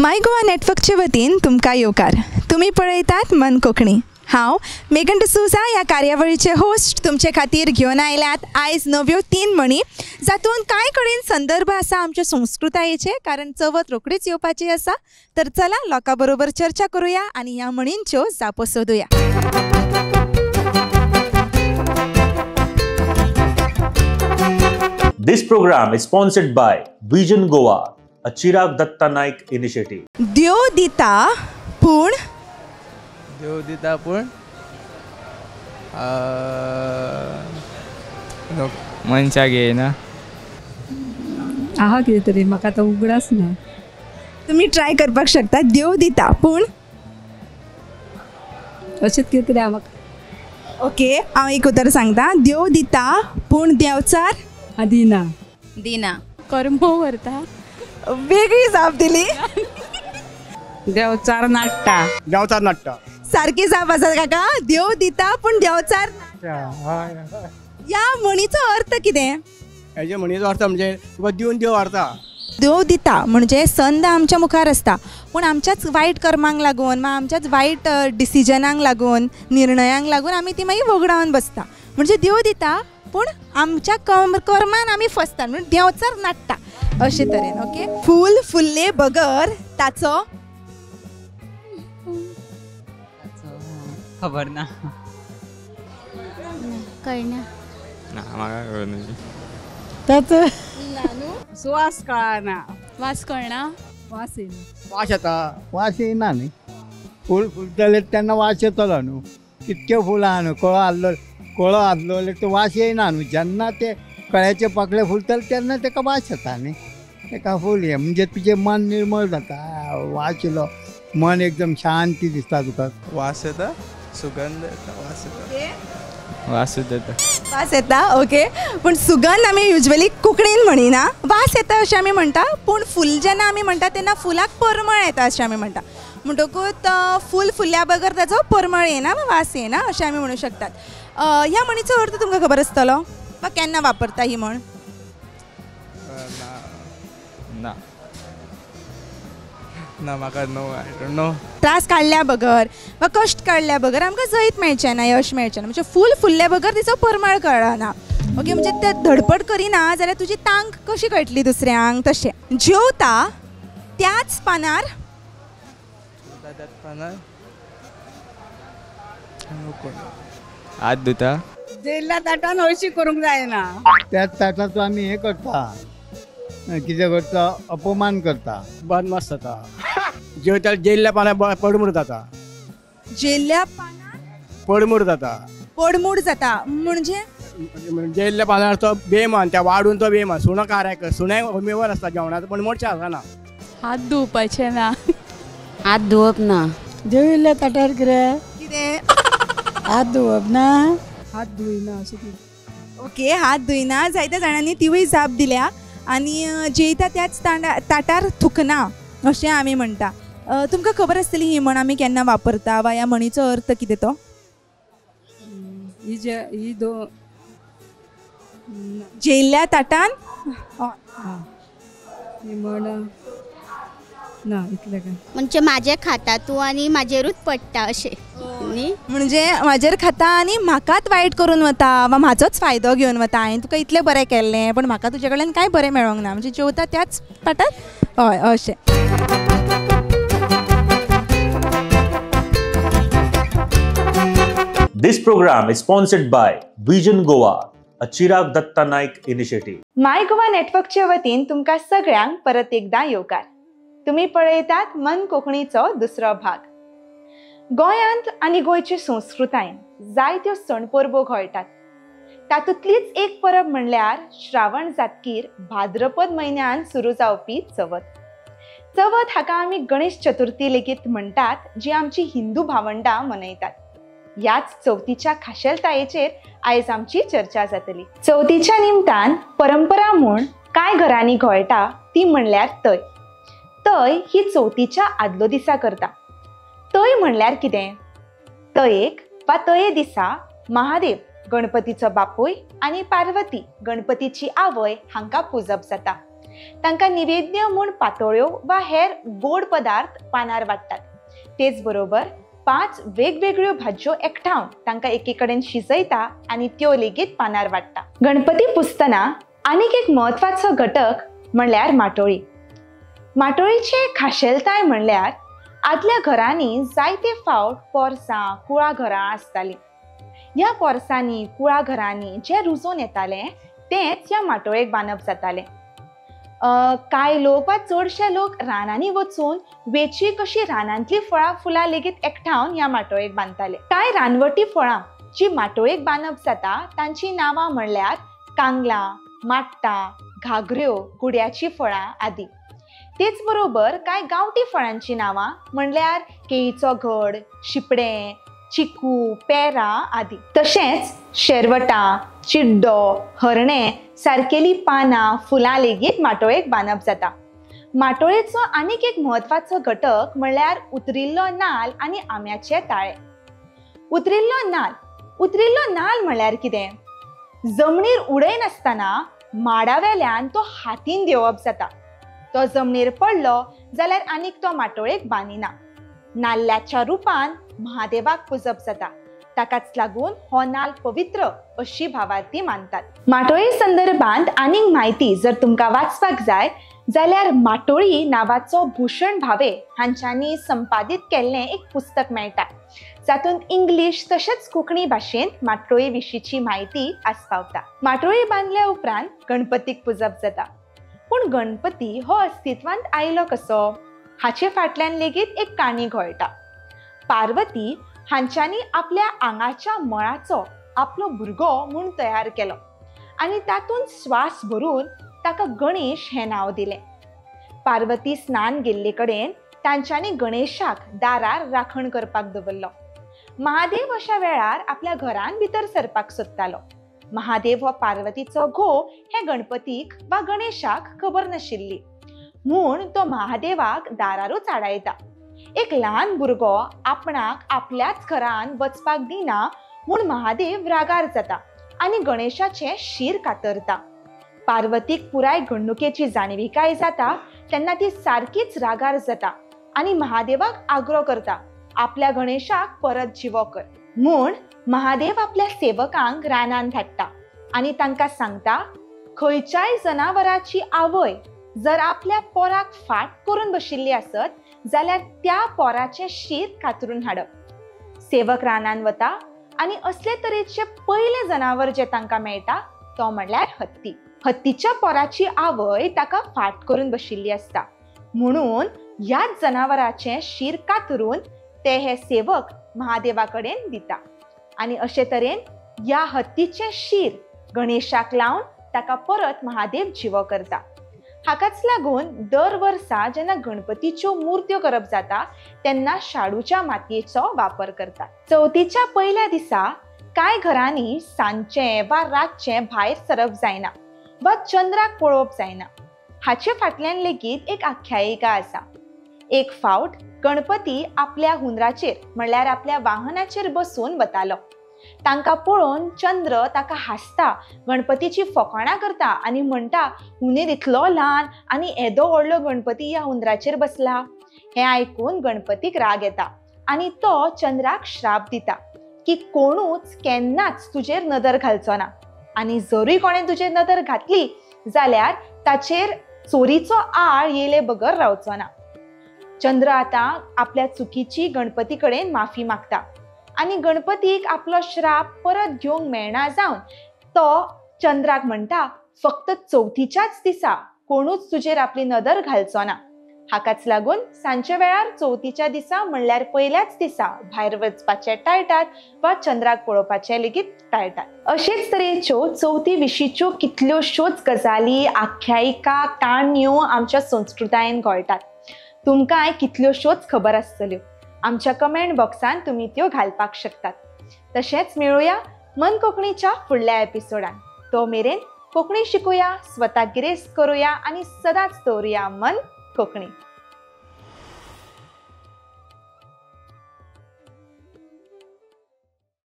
माय गोवा नेटवर्कचे वतीन तुमकां येवकार. तुमी पळयतात मन कोंकणी. हांव मेगन डिसोजा ह्या कार्यावळीचे होस्ट तुमचे खातीर घेवन आयल्यात आयज नव्यो 3 म्हणी, जातूंत कांय कडेन संदर्भ आसा आमच्या संस्कृतायेचे, कारण चवथ रोखडीच येवपाची आसा. तर चला लोकां बरोबर चर्चा करुया आनी ह्या म्हणींच्यो जापो सोदुया. This program is sponsored by Vision Goa, a Chirag Datta Naik initiative. देव दिता पूण, देव दिता पूण मनशाक येयना. आहा कितें तरी म्हाका आतां उगडास ना. तुमी ट्राय करपाक शकता. देव दिता पूण अशेंच कितें तरी म्हाका. ओके, हांव एक उतर सांगता. देव दिता पूण देंवचार दिना. दिना कर्म व्हरता. वेगळी जाप दिली. देवचार नाडटा. देवचार नाडटा सारकी जाप आसा काका. देव दिता पूण देवचार. ह्या म्हणीचो अर्थ कितें? हेजे म्हणीचो अर्थ म्हणजे तुका दिवन देव व्हरता. देव दिता म्हणजे संद आमच्या मुखार आसता, पूण आमच्याच वायट कर्मांक लागून वा आमच्याच वायट डिसिजनांक लागून, निर्णयांक लागून आमी ती मागीर वगडावन बसता. म्हणजे देव दिता पूण आमच्या कर्मान आमी फसता, म्हणून देवचार नाडटा अशे तरेन. ओके, फूल फुल्ले बगर ताचो खबर ना. कळना ना म्हाका खबर ना. ताचो सुवास कळना. वास कळना. वास येयना. वास येता. वास येयना न्ही. फूल फुलतलें तेन्ना वास येतलो न्हू. कितके फुलां आहा न्हू, कळो आहलो, कळो आहलो जाल्यार तो वास येयना न्हू. जेन्ना ते कळ्याचे पाकळे फुलतले तेन्ना तेका वास येता न्ही. तेका फूल हें म्हणजे तुजें मन निर्मळ जाता. वास येयलो मन एकदम शांती दिसता तुका. वास येता, सुगंध येता, वास येता. वास येता. वास येता. ओके, पूण सुगंध आमी युजवली कोंकणीन म्हणिना, वास येता अशें आमी म्हणटा. पूण फूल जेन्ना आमी म्हणटा तेन्ना फुलाक परमळ येता अशें आमी म्हणटा. म्हणटकूच फूल फुल्ल्या बगर ताचो परमळ येना वा वास येना अशें आमी म्हणूं शकतात. ह्या म्हणीचो अर्थ तुमकां खबर आसतलो वा केन्ना वापरता ही म्हण? ना ना म्हाका नो, I don't know. त्रास काडल्या बगर वा कश्ट काडल्या बगर आमकां जैत मेळचें ना, यश मेळचें ना. म्हणजे फूल फुल्ल्या बगर तिचो परमळ कळना. ओके, म्हणजे ते धडपड करिना जाल्यार तुजी तांक कशी कळटली दुसऱ्यांक? तशें जेवता त्याच पानार. त्याच पानार हात धुता. जेल्ल्या ताटान हळशी करूंक जायना. त्याच ताटाचो आमी हें करता, कितें करता, अपमान करता. बदमाश जाता. जेवता जेल्ल्या पानार पडमूर जाता. जेल्ल्या पानार पडमूर जाता. पडमूर जाता म्हणजे जेल्ल्या पानार तो बेमान, त्या वाडून तो बेमान. सुणो कार्याक सुण्या हमीवर आसता जेवणाचो, पण मोडचें आसना. हात धुवपाचें ना. हात धुवप ना. जेविल्ल्या ताटार कितें कितें हात धुवप ना. हात धुयना अशें कितें. ओके, हात धुयना. जायत्या जाणांनी तिवूय जाप दिल्या. आनी जेयता त्याच ताटार थुकना अशें आमी म्हणटा. तुमकां खबर आसतली ही म्हण आमी केन्ना वापरता वा ह्या म्हणीचो अर्थ कितें तो? ही दो जेयल्ल्या ताटान ही म्हण ना इतलें काय. म्हणजे म्हाजें खाता तूं आनी म्हाजेरूच पडटा अशें न्ही. म्हणजे म्हाजेर खाता आनी म्हाकाच वायट करून वता वा म्हाजोच फायदो घेवन वता. हांवें तुका इतलें बरें केल्लें पूण म्हाका तुजे कडल्यान कांय बरें मेळोंक ना. म्हणजे जेवता त्याच ताटार. हय, अशें. This program is sponsored by Vision Goa, a Chirag Datta Naik initiative. My Goa नेटवर्कचे वतीन तुमकां सगळ्यांक परत एकदां येवकार. तुमी पळयतात मन कोंकणीचो दुसरो भाग. गोंयांत आनी गोंयचे संस्कृतायेन जायत्यो सण परबो घोळटात. तातूंतलीच एक परब म्हणल्यार श्रावण जातकीर भाद्रपद म्हयन्यान सुरू जावपी चवथ. चवथ हाका आमी गणेश चतुर्थी लेगीत म्हणटात, जी आमची हिंदू भावंडां मनयतात. ह्याच चवथीच्या खाशेलतायेचेर आयज आमची चर्चा जातली. चवथीच्या निमतान परंपरा म्हूण कांय घरांनी घोळटा ती म्हणल्यार तय. तय ही चवथीच्या आदलो दिसा करता. तय म्हणल्यार कितें? तयेक वा तये दिसा महादेव गणपतीचो बापूय आनी पार्वती गणपतीची आवय हांकां पुजप जाता. तांकां निवेद्य म्हूण पातोळ्यो वा हेर गोड पदार्थ पानार वाडटात. तेच बरोबर 5 वेगवेगळ्यो भाजयो एकठावन तांकां एके कडेन शिजयता आनी त्यो लेगीत पानार वाडटा. गणपती पुजतना आनीक एक म्हत्वाचो घटक म्हणल्यार माटोळी. माटोळीचे खाशेलताय म्हणल्यार आदल्या घरांनी जायते फावट पोरसां कुळाघरां आसतालीं. ह्या पोरसांनी कुळाघरांनी जें रुजोवन येतालें तेंच ह्या माटोळेक बांदप जातालें. कांय लोक वा चडशे लोक रानांनी वचून वेंचीक अशी रानांतलीं फळां फुलां लेगीत एकठावन ह्या माटोळेक बांदताले. कांय रानवटी फळां जी माटोळेक बांदप जाता तांचीं नांवां म्हणल्यार कांगलां, माट्टां, घागऱ्यो, गुड्याचीं फळां आदी. तेच बरोबर कांय गांवठी फळांचीं नांवां म्हणल्यार केळीचो घड, शिपडें, चिकू, पेरां आदी. तशेंच शेरवटां, चिड्डो, हरणें सारकेली पानां फुलां लेगीत माटोळेक बांदप जाता. माटोळेचो आनीक एक म्हत्वाचो घटक म्हणल्यार उतरिल्लो नाल्ल आनी आंब्याचे ताळे. उतरिल्लो नाल्ल. उतरिल्लो नाल्ल म्हणल्यार कितें? जमनीर उडयनासतना माडावेल्यान तो हातीन देंवप जाता. तो जमनीर पडलो जाल्यार आनीक तो माटोळेक बांदिना. नाल्ल्याच्या रुपान महादेवाक पुजप जाता. ताकाच लागून हो नाल्ल पवित्र अशी भावार्थी मानतात. माटोळी संदर्भात आनीक म्हायती जर तुमकां वाचपाक जाय जाल्यार माटोळी नांवाचो भूषण भावे हांच्यांनी संपादीत केल्लें एक पुस्तक मेळटा, जातूंत इंग्लीश तशेंच कोंकणी भाशेंत माटोळी विशींची म्हायती आस्पावता. माटोळी बांदल्या उपरांत गणपतीक पुजप जाता. पूण गणपती हो अस्तित्वांत आयलो कसो हाचे फाटल्यान लेगीत एक काणी घोळटा. पार्वती हांच्यांनी आपल्या आंगाच्या मळाचो आपलो भुरगो म्हूण तयार केलो आनी तातूंत स्वास भरून ताका गणेश हें नांव दिलें. पार्वती स्नान गेल्ले कडेन तांच्यांनी गणेशाक दारार राखण करपाक दवरलो. महादेव अशा वेळार आपल्या घरान भितर सरपाक सोदतालो. महादेव हो पार्वतीचो घोव हें गणपतीक वा गणेशाक खबर नाशिल्ली म्हूण तो महादेवाक दारारूच आडायता. एक ल्हान भुरगो आपणाक आपल्याच घरान वचपाक दिना म्हूण महादेव रागार जाता आनी गणेशाचें शीर कातरता. पार्वतीक पुराय घडणुकेची जाणविकाय जाता तेन्ना ती सारकीच रागार जाता आनी महादेवाक आग्रो करता आपल्या गणेशाक परत जिवो कर म्हूण. महादेव आपल्या सेवकांक रानान धाडटा आनी तांकां सांगता खंयच्याय जनावराची आवय जर आपल्या पोराक फाट करून बशिल्ली आसत जाल्यार त्या पोराचें शीर कातरून हाडप. सेवक रानान वता आनी असले तरेचे पयलें जनावर जें तांकां मेळटा तो म्हणल्यार हत्ती. हत्तीच्या पोराची आवय ताका फाट करून बशिल्ली आसता म्हणून ह्याच जनावराचें शीर कातरून ते हे सेवक महादेवा कडेन दिता आनी अशे तरेन ह्या हत्तीचें शीर गणेशाक लावन ताका परत महादेव जिवो करता. हाकाच लागून दर वर्सा जेन्ना गणपतीच्यो मूर्त्यो करप जाता तेन्ना शाडूच्या मातयेचो वापर करतात. चवथीच्या पयल्या दिसा कांय घरांनी सांजचें वा रातचें भायर सरप जायना वा चंद्राक पळोवप जायना. हाचे फाटल्यान लेगीत एक आख्यायिका आसा. एक फावट गणपती आपल्या हुंदराचेर म्हणल्यार आपल्या वाहनाचेर बसून वतालो. तांकां पळोवन चंद्र ताका हांसता, गणपतीची फकाणां करता आनी म्हणटा हुंदीर इतलो ल्हान आनी येदो व्हडलो गणपती ह्या हुंदराचेर बसला. हें आयकून गणपतीक राग येता आनी तो चंद्राक श्राप दिता की कोणूच केन्नाच तुजेर नदर घालचो ना आनी जरूय कोणें तुजेर नदर घातली जाल्यार ताचेर चोरीचो आळ येयले बगर रावचो ना. चंद्र आतां आपल्या चुकीची गणपती कडेन माफी मागता आनी गणपतीक आपलो श्राप परत घेवंक मेळना जावन तो चंद्राक म्हणटा फक्त चवथीच्याच दिसा कोणूच तुजेर आपली नदर घालचो ना. हाकाच लागून सांजच्या वेळार चवथीच्या दिसा म्हणल्यार पयल्याच दिसा भायर वचपाचें टाळटात वा चंद्राक पळोवपाचें लेगीत टाळटात. अशेच तरेच्यो चवथी विशींच्यो कितल्योश्योच गजाली, आख्यायिका, काणयो आमच्या संस्कृतायेन घोळटात. तुमकांय कितल्योश्योच खबर आसतल्यो. आमच्या कमेंट बॉक्सान तुमी त्यो घालपाक शकतात. तशेंच मेळुया मन कोंकणीच्या फुडल्या एपिसोडान. तो मेरेन कोंकणी शिकुया, स्वता गिरेस्त करुया आनी सदांच दवरुया मन कोंकणी.